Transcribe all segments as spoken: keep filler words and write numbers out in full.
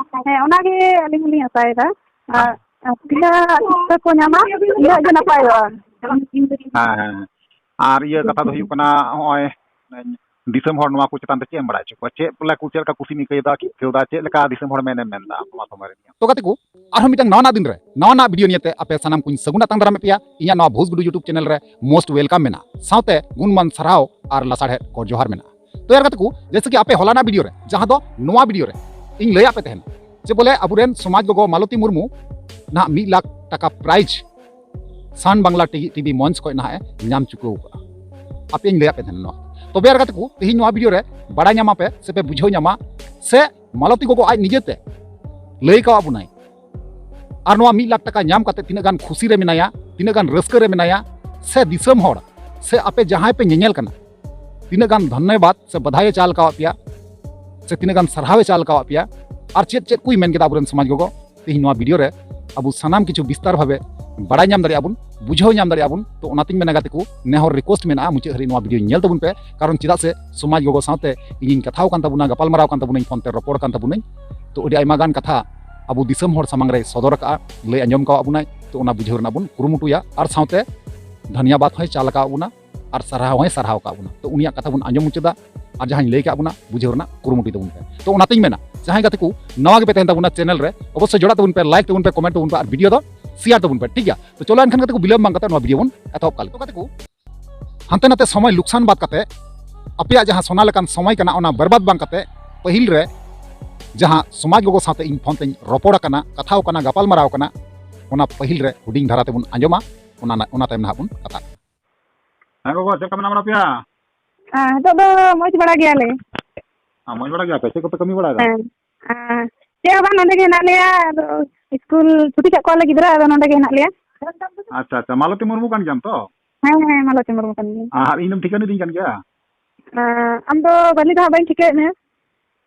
ᱦᱮᱸ, ᱚᱱᱟᱜᱮ ᱟᱹᱞᱤᱧ ᱦᱚᱸᱞᱤᱧ ᱟᱥᱟᱭᱮᱫᱟ᱾ ᱟᱨ ᱛᱤᱱᱟᱹᱜ ᱥᱤᱠᱷᱱᱟᱹᱛ ᱠᱚ ᱧᱟᱢᱟ, ᱩᱱᱟᱹᱜ ᱜᱮ ᱱᱟᱯᱟᱭᱚᱜᱼᱟ᱾ ᱦᱮᱸ, ᱦᱮᱸ᱾ ᱟᱨ ᱤᱭᱟᱹ ᱠᱟᱛᱷᱟ ᱫᱚ ᱦᱩᱭᱩᱜ ᱠᱟᱱᱟ, ᱱᱚᱜᱼᱚᱭ ᱫᱤᱥᱚᱢ ᱦᱚᱲ ᱱᱚᱣᱟ ᱠᱚ ᱪᱮᱛᱟᱱ ᱨᱮ ᱪᱮᱫ ᱮᱢ ᱵᱟᱲᱟᱭ ᱦᱚᱪᱚ ᱠᱚᱣᱟ? ᱪᱮᱫ ᱵᱚᱞᱮ ᱠᱚ, ᱪᱮᱫ ᱞᱮᱠᱟ ᱠᱩᱥᱤᱢ ᱟᱹᱭᱠᱟᱹᱣ ᱮᱫᱟ, ᱪᱮᱫ ᱮᱢ ᱟᱹᱭᱠᱟᱹᱣ ᱮᱫᱟ, ᱪᱮᱫ ᱞᱮᱠᱟ ᱫᱤᱥᱚᱢ ᱦᱚᱲ ᱢᱮᱱᱮᱢ ᱢᱮᱱ ᱮᱫᱟ ᱱᱚᱣᱟ ᱥᱚᱢᱚᱭ ᱨᱮ? ᱛᱚ ᱜᱟᱛᱮ ᱠᱚ, ᱟᱨᱦᱚᱸ ᱢᱤᱫᱴᱟᱝ ᱱᱟᱣᱟᱱᱟᱜ ᱫᱤᱱ ᱨᱮ, ᱱᱟᱣᱟᱱᱟᱜ video ᱱᱤᱭᱮᱛᱮ ᱟᱯᱮ ᱥᱟᱱᱟᱢ ᱠᱚᱧ ᱥᱟᱹᱜᱩᱱ ᱟᱛᱟᱝ ᱫᱟᱨᱟᱢᱮᱫ ᱯᱮᱭᱟ ᱤᱧᱟᱹᱜ ᱱᱚᱣᱟ ᱵᱷᱩᱥ ᱜᱩᱰᱩ YouTube channel ᱨᱮ᱾ Most welcome ᱢᱮᱱᱟᱜᱼᱟ, ᱥᱟᱶᱛᱮ ᱜᱩᱱᱢᱟᱱ ᱥᱟᱨᱦᱟᱣ ᱟᱨ ᱞᱟᱥᱟᱲᱦᱮᱫ ᱠᱚ ᱡᱚᱦᱟᱨ ᱢᱮᱱᱟᱜᱼᱟ᱾ ᱛᱚ ᱭᱟᱨ ᱜᱟᱛᱮ ᱠᱚ, ᱡᱮᱭᱥᱮ ᱠᱤ ᱟᱯᱮ ᱦᱚᱞᱟᱱᱟᱜ video ᱨᱮ, ᱡᱟᱦᱟᱸ ᱫᱚ ᱱᱚᱣᱟ video ᱨᱮ ᱤᱧ ᱞᱟᱹᱭᱟᱫ ᱯᱮ ᱛᱟᱦᱮᱱᱟ ᱡᱮ ᱵᱚᱞᱮ ᱟᱵᱚᱨᱮᱱ ᱥᱚᱢᱟᱡᱽ ᱜᱚᱜᱚ ᱢᱟᱞᱚᱛᱤ ᱢᱩᱨᱢᱩ ᱱᱟᱦᱟᱜ ᱢᱤᱫ ᱞᱟᱠᱷ ᱴᱟᱠᱟ prize ᱥᱟᱱ ᱵᱟᱝᱞᱟ ᱴᱤ-, TV ᱢᱚᱧᱪ ᱠᱷᱚᱱ ᱱᱟᱦᱟᱜ ᱮ ᱧᱟᱢ ᱪᱩᱠᱟᱹᱣ ᱠᱟᱜᱼᱟ᱾ ᱟᱯᱮᱧ ᱞᱟᱹᱭᱟᱫ ᱯᱮ ᱛᱟᱦᱮᱱᱟ ᱱᱚᱣᱟ᱾ ᱛᱚᱵᱮ ᱭᱟᱨ ᱜᱟᱛᱮ ᱠᱚ, ᱛᱮᱦᱮᱧ ᱱᱚᱣᱟ video ᱨᱮ ᱵᱟᱲᱟᱭ ᱧᱟᱢᱟ ᱯᱮ ᱥᱮ ᱯᱮ ᱵᱩᱡᱷᱟᱹᱣ ᱧᱟᱢᱟ ᱥᱮ ᱢᱟᱞᱚᱛᱤ ᱜᱚᱜᱚ ᱟᱡ ᱱᱤᱡᱮᱛᱮ ᱞᱟᱹᱭ ᱠᱟᱣᱟᱫ ᱵᱚᱱᱟᱭ᱾ ᱟᱨ ᱱᱚᱣᱟ ᱢᱤᱫ ᱞᱟᱠᱷ ᱴᱟᱠᱟ ᱧᱟᱢ ᱠᱟᱛᱮ ᱛᱤᱱᱟᱹᱜ ᱜᱟᱱ ᱠᱷᱩᱥᱤ ᱨᱮ ᱢᱮᱱᱟᱭᱟ, ᱛᱤᱱᱟᱹᱜ ᱜᱟᱱ ᱨᱟᱹᱥᱠᱟᱹ ᱨᱮ ᱢᱮᱱᱟᱭᱟ, ᱥᱮ ᱫᱤᱥᱚᱢ ᱦᱚᱲ ᱥᱮ ᱟᱯᱮ ᱡᱟᱦᱟᱸᱭ ᱯᱮ ᱧᱮᱧᱮᱞ ᱠᱟᱱᱟ, ᱛᱤᱱᱟᱹᱜ ᱜᱟᱱ ᱫᱷᱚᱱᱱᱚᱵᱟᱫ ᱥᱮ ᱵᱟᱫᱷᱟᱭ ᱮ ᱪᱟᱞ ᱠᱟᱣᱟᱫ ᱯᱮᱭᱟ, ᱥᱮ ᱛᱤᱱᱟᱹᱜ ᱜᱟᱱ ᱥᱟᱨᱦᱟᱣ ᱮ ᱪᱟᱞ ᱠᱟᱣᱟᱫ ᱯᱮᱭᱟ, ᱟᱨ ᱪᱮᱫ ᱪᱮᱫ ᱠᱚᱭ ᱢᱮᱱ ᱠᱮᱫᱟ ᱟᱵᱚᱨᱮᱱ ᱥᱚᱢᱟᱡᱽ ᱜᱚᱜᱚ, ᱛᱮᱦᱮᱧ ᱱᱚᱣᱟ video ᱨᱮ ᱟᱵᱚ ᱥᱟᱱᱟᱢ ᱠᱤᱪᱷᱩ ᱵᱤᱥᱛᱟᱨ ᱵᱷᱟᱵᱮ ᱵᱟᱲᱟᱭ ᱧᱟᱢ ᱫᱟᱲᱮᱭᱟᱜᱼᱟ ᱵᱚᱱ, ᱵᱩᱡᱷᱟᱹᱣ ᱧᱟᱢ ᱫᱟᱲᱮᱭᱟᱜᱼᱟ ᱵᱚᱱ᱾ ᱛᱚ ᱚᱱᱟᱛᱤᱧ ᱢᱮᱱᱟ ᱜᱟᱛᱮ ᱠᱚ, ᱱᱮᱦᱚᱨ request ᱢᱮᱱᱟᱜᱼᱟ, ᱢᱩᱪᱟᱹᱫ ᱦᱟᱹᱨᱤᱡ ᱱᱚᱣᱟ video ᱧᱮᱞ ᱛᱟᱵᱚᱱ ᱯᱮ, ᱠᱟᱨᱚᱱ ᱪᱮᱫᱟᱜ ᱥᱮ ᱥᱚᱢᱟᱡᱽ ᱜᱚᱜᱚ ᱥᱟᱶᱛᱮ ᱤᱧᱤᱧ ᱠᱟᱛᱷᱟᱣ ᱠᱟᱱ ᱛᱟᱵᱚᱱᱟ, ᱜᱟᱯᱟᱞᱢᱟᱨᱟᱣ ᱠᱟᱱ ᱛᱟᱵᱚᱱᱟᱹᱧ, phone ᱛᱮ ᱨᱚᱯᱚᱲ ᱠᱟᱱ ᱛᱟᱵᱚᱱᱟᱹᱧ᱾ ᱛᱚ ᱟᱹᱰᱤ ᱟᱭᱢᱟ ᱜᱟᱱ ᱠᱟᱛᱷᱟ ᱟᱵᱚ ᱫᱤᱥᱚᱢ ᱦᱚᱲ ᱥᱟᱢᱟᱝ ᱨᱮᱭ ᱥᱚᱫᱚᱨ ᱟᱠᱟᱫᱼᱟ, ᱞᱟᱹᱭ ᱟᱸᱡᱚᱢ ᱠᱟᱣᱟᱫ ᱵᱚᱱᱟᱭ᱾ ᱛᱚ ᱚᱱᱟ ᱵᱩᱡᱷᱟᱹᱣ ᱨᱮᱱᱟᱜ ᱵᱚᱱ ᱠᱩᱨᱩᱢᱩᱴᱩᱭᱟ, ᱟᱨ ᱥᱟᱶᱛᱮ ᱫᱷᱟᱱᱭᱟᱵᱟᱫ ᱦᱚᱸᱭ ᱪᱟᱞ ᱟᱠᱟᱫ ᱵᱚᱱᱟ, ᱟᱨ ᱥᱟᱨᱦᱟᱣ ᱦᱚᱸᱭ ᱥᱟᱨᱦᱟᱣ ᱟᱠᱟᱫ ᱵᱚᱱᱟ᱾ ᱛᱚ ᱩᱱᱤᱭᱟᱜ ᱠᱟᱛᱷᱟ ᱵᱚᱱ ᱟᱸᱡᱚᱢ ᱢᱩᱪᱟᱹᱫᱟ, ᱟᱨ ᱡᱟᱦᱟᱸᱧ ᱞᱟᱹᱭ ᱠᱟᱜ ᱵᱚᱱᱟ ᱵᱩᱡᱷᱟᱹᱣ ᱨᱮᱱᱟᱜ ᱠᱩᱨᱩᱢᱩᱴᱩᱭ ᱛᱟᱵᱚᱱ ᱯᱮ᱾ ᱛᱚ ᱚᱱᱟᱛᱤᱧ ᱢᱮᱱᱟ, ᱡᱟᱦᱟᱸᱭ ᱜᱟᱛᱮ ᱠᱚ ᱱᱟᱣᱟ ᱜᱮᱯᱮ ᱛᱟᱦᱮᱱ ᱛᱟᱵᱚᱱᱟ channel ᱨᱮ, ᱚᱵᱚᱥᱥᱳᱭ ᱡᱚᱲᱟᱜ ᱛᱟᱵᱚᱱ ᱯᱮ, like ᱛᱟᱵᱚᱱ ᱯᱮ, comment ᱛᱟᱵᱚᱱ ᱯᱮ, ᱟᱨ video ᱫᱚ share ᱛᱟᱵᱚᱱ ᱯᱮ, ᱴᱷᱤᱠ ᱜᱮᱭᱟ? ᱛᱚ ᱪᱚᱞᱚ ᱮᱱᱠᱷᱟᱱ ᱜᱟᱛᱮ ᱠᱚ, ᱵᱤᱞᱚᱢ ᱵᱟᱝ ᱠᱟᱛᱮ ᱱᱚᱣᱟ video ᱵᱚᱱ ᱮᱛᱚᱦᱚᱵ ᱠᱟᱜ ᱞᱮᱜᱮ᱾ ᱛᱚ ᱜᱟᱛᱮ ᱠᱚ, ᱦᱟᱱᱛᱮ ᱱᱟᱛᱮ ᱥᱚᱢᱚᱭ ᱞᱩᱠᱥᱟᱱ ᱵᱟᱫ ᱠᱟᱛᱮ ᱟᱯᱮᱭᱟᱜ ᱡᱟᱦᱟᱸ ᱥᱚᱱᱟ ᱞᱮᱠᱟᱱ ᱥᱚᱢᱚᱭ ᱠᱟᱱᱟ, ᱚᱱᱟ ᱵᱮᱨᱵᱟᱫ ᱵᱟᱝ ᱠᱟᱛᱮ ᱯᱟᱹᱦᱤᱞ ᱨᱮ ᱡᱟᱦᱟᱸ ᱥᱚᱢᱟᱡᱽ ᱜᱚᱜᱚ ᱥᱟᱶᱛᱮ ᱤᱧ phone ᱛᱮᱧ ᱨᱚᱯᱚᱲ ᱟᱠᱟᱱᱟ, ᱠᱟᱛᱷᱟᱣ ᱠᱟᱱᱟ, ᱜᱟᱯᱟᱞᱢᱟᱨᱟᱣ ᱠᱟᱱᱟ, ᱚᱱᱟ ᱯᱟᱹᱦᱤᱞ ᱨᱮ ᱦᱩᱰᱤᱧ ᱫᱷᱟᱨᱟ ᱛᱮᱵᱚᱱ ᱟᱸᱡᱚᱢᱟ, ᱚᱱᱟ, ᱚᱱᱟ ᱛᱟᱭᱚᱢ ᱱᱟᱦᱟᱜ ᱵᱚᱱ ᱠᱟᱛᱷᱟᱜ᱾ ᱦᱮᱸ ᱜᱚᱜᱚ, ᱪᱮᱫ ᱞᱮᱠᱟ ᱢᱮᱱᱟᱜ ᱵᱟᱲᱟ ᱯᱮᱭᱟ? ᱦᱮᱸ, ᱱᱤᱛᱚᱜ ᱫᱚ ᱢᱚᱡᱽ ᱵᱟᱲᱟ ᱜᱮᱭᱟᱞᱮ᱾ ᱦᱮᱸ, ᱢᱚᱡᱽ ᱵᱟᱲᱟ ᱜᱮᱭᱟᱯᱮ? ᱪᱮᱫ ᱠᱚᱯᱮ ᱠᱟᱹᱢᱤ ᱵᱟᱲᱟᱭᱮᱫᱟ? ᱦᱮᱸ, ᱟᱨ ᱪᱮᱫ ᱦᱚᱸ ᱵᱟᱝ, ᱱᱚᱸᱰᱮ ᱜᱮ ᱦᱮᱱᱟᱜ ᱞᱮᱭᱟ᱾ ᱟᱫᱚ ᱥᱠᱩᱞ ᱪᱷᱩᱴᱤ ᱠᱟᱜ ᱠᱚᱣᱟᱞᱮ ᱜᱤᱫᱽᱨᱟᱹ, ᱟᱫᱚ ᱱᱚᱸᱰᱮ ᱜᱮ ᱦᱮᱱᱟᱜ ᱞᱮᱭᱟ᱾ ᱟᱪᱪᱷᱟ, ᱟᱪᱪᱷᱟ, ᱢᱟᱞᱚᱛᱤ ᱢᱩᱨᱢᱩ ᱠᱟᱱ ᱜᱮᱭᱟᱢ ᱛᱚ? ᱦᱮᱸ, ᱦᱮᱸ, ᱢᱟᱞᱚᱛᱤ ᱢᱩᱨᱢᱩ ᱠᱟᱱ ᱜᱤᱭᱟᱹᱧ᱾ ᱟᱨ ᱤᱧ ᱫᱚᱢ ᱴᱷᱤᱠᱟᱹᱱ ᱤᱫᱤᱧ ᱠᱟᱱ ᱜᱮᱭᱟ? ᱟᱸ, ᱟᱢ ᱫᱚ ᱵᱷᱟᱹᱞᱤ ᱫᱚ ᱦᱟᱸᱜ ᱵᱟᱹᱧ ᱴᱷᱤᱠᱟᱹᱭᱮᱫ ᱢᱮᱭᱟ᱾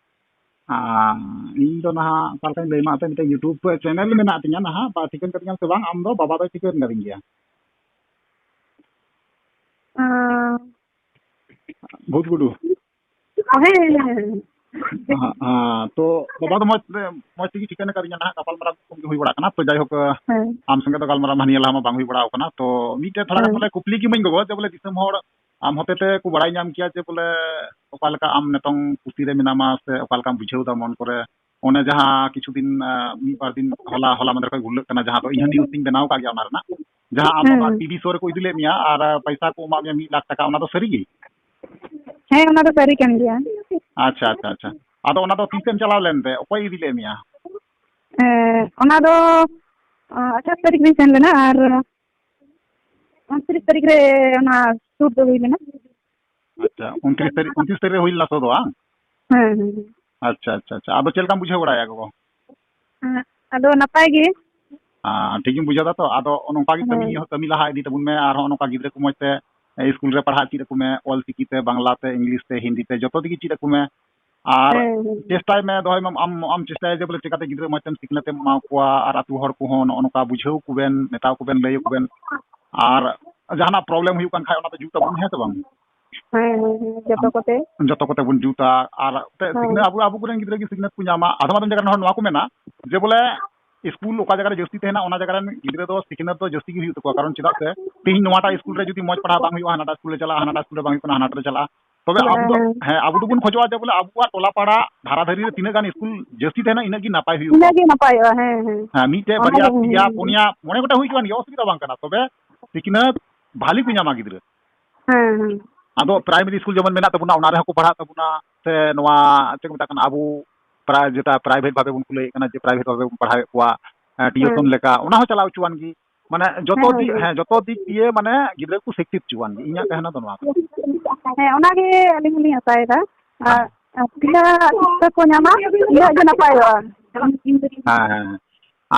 ᱟᱸ, ᱤᱧ ᱫᱚ ᱱᱟᱦᱟᱜ ᱚᱠᱟ ᱞᱮᱠᱟᱧ ᱞᱟᱹᱭ ᱟᱢᱟ, ᱮᱱᱛᱮ ᱢᱤᱫᱴᱮᱱ YouTube channel ᱢᱮᱱᱟᱜ ᱛᱤᱧᱟ ᱱᱟᱦᱟᱜ, ᱵᱟ ᱴᱷᱤᱠᱟᱹᱱ ᱠᱟᱫᱤᱧᱟᱢ ᱥᱮ ᱵᱟᱝ, ᱟᱢ ᱫᱚ ᱵᱟᱵᱟ ᱫᱚᱭ ᱴᱷᱤᱠᱟᱹᱱ ᱠᱟᱫᱤᱧ ᱜᱮᱭᱟ᱾ ᱟᱸ, ᱵᱷᱩᱛ ᱜᱩᱰᱩ᱾ ᱚ, ᱦᱮᱸ, ᱦᱮᱸ, ᱦᱮᱸ, ᱦᱮᱸ᱾ ᱦᱮᱸ, ᱦᱮᱸ, ᱛᱚ ᱵᱟᱵᱟ ᱫᱚ ᱢᱚᱡᱽ, ᱢᱚᱡᱽ ᱛᱮᱜᱮ ᱴᱷᱤᱠᱟᱹᱱ ᱟᱠᱟᱫᱤᱧᱟ ᱱᱟᱦᱟᱜ, ᱜᱟᱯᱟᱞᱢᱟᱨᱟᱣ ᱠᱚ ᱦᱩᱭ ᱵᱟᱲᱟᱜ ᱠᱟᱱᱟ᱾ ᱛᱚ ᱡᱟᱭᱦᱳᱠ, ᱦᱮᱸ᱾ ᱟᱢ ᱥᱚᱸᱜᱮ ᱫᱚ ᱜᱟᱞᱢᱟᱨᱟᱣ ᱢᱟ ᱱᱤᱭᱟᱹ ᱞᱟᱦᱟ ᱢᱟ ᱵᱟᱝ ᱦᱩᱭ ᱵᱟᱲᱟ ᱟᱠᱟᱱᱟ᱾ ᱛᱚ ᱢᱤᱫᱴᱮᱡ ᱛᱷᱚᱲᱟ ᱜᱟᱱ ᱦᱮᱸ᱾ ᱵᱚᱞᱮ ᱠᱩᱠᱞᱤ ᱜᱮ ᱢᱟᱹᱧ ᱜᱚᱜᱚ, ᱡᱮ ᱵᱚᱞᱮ ᱫᱤᱥᱚᱢ ᱦᱚᱲ ᱟᱢ ᱦᱚᱛᱮ ᱛᱮ ᱠᱚ ᱵᱟᱲᱟᱭ ᱧᱟᱢ ᱠᱮᱭᱟ ᱡᱮ ᱵᱚᱞᱮ ᱚᱠᱟ ᱞᱮᱠᱟ ᱟᱢ ᱱᱤᱛᱚᱝ ᱠᱩᱥᱤ ᱨᱮ ᱢᱮᱱᱟᱢᱟ ᱥᱮ ᱚᱠᱟ ᱞᱮᱠᱟᱢ ᱵᱩᱡᱷᱟᱹᱣ ᱮᱫᱟ ᱢᱚᱱ ᱠᱚᱨᱮ᱾ ᱚᱱᱮ ᱡᱟᱦᱟᱸ ᱠᱤᱪᱷᱩ ᱫᱤᱱ, ᱟᱸ, ᱢᱤᱫ ᱵᱟᱨ ᱫᱤᱱ ᱦᱚᱞᱟ, ᱦᱚᱞᱟ ᱢᱟᱫᱷᱮᱨ ᱠᱷᱚᱱ ᱜᱩᱨᱞᱟᱹᱜ ᱠᱟᱱᱟ, ᱡᱟᱦᱟᱸ ᱫᱚ ᱤᱧ ᱦᱚᱸ news ᱤᱧ ᱵᱮᱱᱟᱣ ᱟᱠᱟᱫ ᱜᱮᱭᱟ ᱚᱱᱟ ᱨᱮᱱᱟᱜ, ᱡᱟᱦᱟᱸ ᱟᱢ ᱦᱮᱸ᱾ ᱚᱱᱟ ᱴᱤ ᱵᱷᱤ ᱥᱳ ᱨᱮᱠᱚ ᱤᱫᱤ ᱞᱮᱫ ᱢᱮᱭᱟ ᱟᱨ ᱯᱚᱭᱥᱟ ᱠᱚ ᱮᱢᱟᱜ ᱢᱮᱭᱟ ᱢᱤᱫ ᱞᱟᱠᱷ ᱴᱟᱠᱟ, ᱚᱱᱟ ᱫᱚ ᱥᱟᱹᱨᱤ ᱜᱮ? ᱦᱮᱸ, ᱚᱱᱟ ᱫᱚ ᱥᱟᱹᱨᱤ ᱠᱟᱱ ᱜᱮᱭᱟ᱾ ᱟᱪᱪᱷᱟ, ᱟᱪᱪᱷᱟ, ᱟᱪᱪᱷᱟ᱾ ᱟᱫᱚ ᱚᱱᱟ ᱫᱚ ᱛᱤᱥᱮᱢ ᱪᱟᱞᱟᱣ ᱞᱮᱱ ᱛᱮ? ᱚᱠᱚᱭ ᱤᱫᱤ ᱞᱮᱫ ᱢᱮᱭᱟ? ᱦᱮᱸ, ᱚᱱᱟ ᱫᱚ, ᱟᱸ, ᱟᱴᱷᱟᱥ ᱛᱟᱹᱨᱤᱠᱷ ᱨᱤᱧ ᱥᱮᱱ ᱞᱮᱱᱟ ᱟᱨ ᱩᱱᱛᱨᱤᱥ ᱛᱟᱹᱨᱤᱠᱷ ᱨᱮ ᱚᱱᱟ shoot ᱫᱚ ᱦᱩᱭ ᱞᱮᱱᱟ᱾ ᱟᱪᱪᱷᱟ, ᱩᱱᱛᱨᱤᱥ ᱛᱟᱹᱨᱤᱠᱷ, ᱩᱱᱛᱨᱤᱥ ᱛᱟᱹᱨᱤᱠᱷ ᱨᱮ ᱦᱩᱭ ᱞᱮᱱᱟ show ᱫᱚ, ᱵᱟᱝ? ᱦᱮᱸ, ᱦᱮᱸ, ᱦᱮᱸ᱾ ᱟᱪᱪᱷᱟ, ᱟᱪᱪᱷᱟ, ᱟᱪᱪᱷᱟ᱾ ᱟᱫᱚ ᱪᱮᱫ ᱞᱮᱠᱟᱢ ᱵᱩᱡᱷᱟᱹᱣ ᱵᱟᱲᱟᱭᱮᱫᱼᱟ ᱜᱚᱜᱚ? ᱦᱮᱸ, ᱟᱫᱚ ᱱᱟᱯᱟᱭ ᱜᱮ᱾ ᱟᱸ, ᱴᱷᱤᱠ ᱜᱮᱢ ᱵᱩᱡᱷᱟᱹᱣ ᱫᱟ ᱛᱚ? ᱟᱫᱚ ᱱᱚᱝᱠᱟ ᱜᱮ ᱠᱟᱹᱢᱤ, ᱦᱮᱸ᱾ ᱠᱟᱹᱢᱤ ᱞᱟᱦᱟ ᱤᱫᱤ ᱛᱟᱵᱚᱱ ᱢᱮ, ᱟᱨᱦᱚᱸ ᱱᱚᱝᱠᱟ ᱜᱤᱫᱽᱨᱟᱹ ᱠᱚ ᱢᱚᱡᱽ ᱛᱮ ᱤᱥᱠᱩᱞ ᱨᱮ ᱯᱟᱲᱦᱟᱜ ᱪᱮᱫ ᱟᱠᱚ ᱢᱮ, ᱚᱞ ᱪᱤᱠᱤ ᱛᱮ, ᱵᱟᱝᱞᱟ ᱛᱮ, ᱤᱝᱞᱤᱥ ᱛᱮ, ᱦᱤᱱᱫᱤ ᱛᱮ, ᱡᱚᱛᱚ ᱛᱮᱜᱮ ᱪᱮᱫ ᱟᱠᱚ ᱢᱮ᱾ ᱟᱨ ᱦᱮᱸ, ᱦᱮᱸ᱾ ᱪᱮᱥᱴᱟᱭ ᱢᱮ, ᱫᱚᱦᱚᱭ ᱢᱮ, ᱟᱢ, ᱟᱢ ᱪᱮᱥᱴᱟᱭᱟ ᱡᱮ ᱵᱚᱞᱮ ᱪᱤᱠᱟᱛᱮ ᱜᱤᱫᱽᱨᱟᱹ ᱢᱚᱡᱽ ᱛᱮᱢ ᱥᱤᱠᱷᱱᱟᱹᱛ ᱮᱢ ᱮᱢᱟ ᱠᱚᱣᱟ, ᱟᱨ ᱟᱹᱛᱩ ᱦᱚᱲ ᱠᱚᱦᱚᱸ ᱱᱚᱜᱼᱚ ᱱᱚᱝᱠᱟ ᱵᱩᱡᱷᱟᱹᱣ ᱠᱚᱵᱮᱱ, ᱢᱮᱛᱟ ᱠᱚᱵᱮᱱ, ᱞᱟᱹᱭ ᱟᱠᱚ ᱵᱮᱱ᱾ ᱟᱨ ᱡᱟᱦᱟᱱᱟᱜ problem ᱦᱩᱭᱩᱜ ᱠᱟᱱ ᱠᱷᱟᱡ, ᱚᱱᱟ ᱫᱚ ᱡᱩᱛ ᱟᱵᱚᱱ, ᱦᱮᱸ ᱥᱮ ᱵᱟᱝ? ᱦᱮᱸ, ᱦᱮᱸ, ᱦᱮᱸ, ᱡᱚᱛᱚ ᱠᱚᱛᱮ᱾ ᱡᱚᱛᱚ ᱠᱚᱛᱮ ᱵᱚᱱ ᱡᱩᱛᱟ᱾ ᱟᱨ ᱛᱮ ᱦᱮᱸ᱾ ᱥᱤᱠᱷᱱᱟᱹᱛ, ᱟᱵᱚ, ᱟᱵᱚ ᱠᱚᱨᱮᱱ ᱜᱤᱫᱽᱨᱟᱹ ᱜᱮ ᱥᱤᱠᱷᱱᱟᱹᱛ ᱠᱚ ᱧᱟᱢᱟ᱾ ᱟᱫᱚᱢ ᱟᱫᱚᱢ ᱡᱟᱭᱜᱟ ᱨᱮ ᱱᱚᱣᱟ ᱠᱚ ᱢᱮᱱᱟ ᱡᱮ ᱵᱚᱞᱮ ᱤᱥᱠᱩᱞ ᱚᱠᱟ ᱡᱟᱭᱜᱟ ᱨᱮ ᱡᱟᱹᱥᱛᱤ ᱛᱟᱦᱮᱱᱟ, ᱚᱱᱟ ᱡᱟᱭᱜᱟ ᱨᱮᱱ ᱜᱤᱫᱽᱨᱟᱹ ᱫᱚ ᱥᱤᱠᱷᱱᱟᱹᱛ ᱫᱚ ᱡᱟᱹᱥᱛᱤ ᱜᱮ ᱦᱩᱭᱩᱜ ᱛᱟᱠᱚᱣᱟ᱾ ᱠᱟᱨᱚᱱ ᱪᱮᱫᱟᱜ ᱥᱮ ᱛᱮᱦᱮᱧ ᱱᱚᱣᱟᱴᱟᱜ ᱤᱥᱠᱩᱞ ᱨᱮ ᱡᱩᱫᱤ ᱢᱚᱡᱽ ᱯᱟᱲᱦᱟᱣ ᱵᱟᱝ ᱦᱩᱭᱩᱜᱼᱟ, ᱦᱟᱱᱟᱴᱟᱜ ᱤᱥᱠᱩᱞ ᱨᱮ ᱪᱟᱞᱟᱜᱼᱟ, ᱦᱟᱱᱟᱴᱟᱜ ᱤᱥᱠᱩᱞ ᱨᱮ ᱵᱟᱝ ᱦᱩᱭᱩᱜ ᱠᱟᱱᱟ, ᱦᱟᱱᱟᱴᱟᱜ ᱨᱮ ᱪᱟᱞᱟᱜᱼᱟ᱾ ᱛᱚᱵᱮ ᱟᱵᱚ ᱫᱚ, ᱦᱮᱸ, ᱦᱮᱸ᱾ ᱦᱮᱸ, ᱟᱵᱚ ᱫᱚᱵᱚᱱ ᱠᱷᱚᱡᱚᱜᱼᱟ ᱡᱮ ᱵᱚᱞᱮ ᱟᱵᱚᱣᱟᱜ ᱴᱚᱞᱟ ᱯᱟᱲᱟ ᱫᱷᱟᱨᱟ ᱫᱷᱟᱨᱤ ᱨᱮ ᱛᱤᱱᱟᱹᱜ ᱜᱟᱱ ᱤᱥᱠᱩᱞ ᱡᱟᱹᱥᱛᱤ ᱛᱟᱦᱮᱱᱟ, ᱤᱱᱟᱹᱜ ᱜᱮ ᱱᱟᱯᱟᱭ ᱦᱩᱭᱩᱜᱼᱟ᱾ ᱤᱱᱟᱹᱜ ᱜᱮ ᱱᱟᱯᱟᱭᱚᱜᱼᱟ, ᱦᱮᱸ, ᱦᱮᱸ᱾ ᱦᱮᱸ, ᱢᱤᱫᱴᱮᱡ, ᱚᱱᱟ ᱵᱟᱨᱭᱟ, ᱜᱮ, ᱦᱮᱸ, ᱯᱮᱭᱟ, ᱦᱮᱸ᱾ ᱯᱩᱱᱭᱟ, ᱢᱚᱬᱮ ᱜᱚᱴᱮᱡ ᱦᱩᱭ ᱦᱚᱪᱚᱣᱟᱱ ᱜᱮ, ᱚᱥᱩᱵᱤᱫᱷᱟ ᱵᱟᱝ ᱠᱟᱱᱟ, ᱛᱚᱵᱮ ᱥᱤᱠᱷᱱᱟᱹᱛ ᱵᱷᱟᱞᱤ ᱠᱚ ᱧᱟᱢᱟ ᱜᱤᱫᱽᱨᱟᱹ᱾ ᱦᱮᱸ, ᱦᱮᱸ᱾ ᱟᱫᱚ primary ᱤᱥᱠᱩᱞ ᱡᱮᱢᱚᱱ ᱢᱮᱱᱟᱜ ᱛᱟᱵᱚᱱᱟ, ᱚᱱᱟ ᱨᱮᱦᱚᱸ ᱠᱚ ᱯᱟᱲᱦᱟᱜ ᱛᱟᱵᱚᱱᱟ, ᱥᱮ ᱱᱚᱣᱟ ᱪᱮᱫ ᱠᱚ ᱢᱮᱛᱟᱜ ᱠᱟᱱᱟ, ᱟᱵᱚ ᱯᱨᱟᱭ ᱡᱮᱴᱟ private ᱵᱷᱟᱵᱮ ᱵᱚᱱ ᱠᱩᱞᱮᱫ ᱠᱟᱱᱟ, ᱡᱮ private ᱵᱷᱟᱵᱮ ᱵᱚᱱ ᱯᱟᱲᱦᱟᱣᱮᱫ ᱠᱚᱣᱟ, ᱮᱸ, tuition ᱦᱮᱸ᱾ ᱞᱮᱠᱟ, ᱚᱱᱟ ᱦᱚᱸ ᱪᱟᱞᱟᱣ ᱦᱚᱪᱚᱣᱟᱱ ᱜᱮ᱾ ᱢᱟᱱᱮ ᱡᱚᱛᱚ ᱦᱮᱸ, ᱫᱤᱠ, ᱦᱮᱸ᱾ ᱦᱮᱸ, ᱡᱚᱛᱚ ᱫᱤᱠ ᱫᱤᱭᱮ ᱢᱟᱱᱮ ᱜᱤᱫᱽᱨᱟᱹ ᱠᱚ ᱥᱤᱠᱠᱷᱤᱛ ᱦᱚᱪᱚᱣᱟᱱ ᱜᱮ, ᱤᱧᱟᱹᱜ ᱛᱟᱦᱮᱱᱟ ᱫᱚ ᱱᱚᱣᱟ ᱠᱟᱱᱟ᱾ ᱦᱮᱸ, ᱚᱱᱟᱜᱮ ᱟᱹᱞᱤᱧ ᱦᱚᱸᱞᱤᱧ ᱟᱥᱟᱭᱮᱫᱟ᱾ ᱦᱮᱸ᱾ ᱟᱨ ᱛᱤᱱᱟᱹᱜ ᱥᱤᱠᱠᱷᱟ ᱠᱚ ᱧᱟᱢᱟ, ᱩᱱᱟᱹᱜ ᱜᱮ ᱱᱟᱯᱟᱭᱚᱜᱼᱟ᱾ ᱦᱮᱸ, ᱦᱮᱸ, ᱦᱮᱸ᱾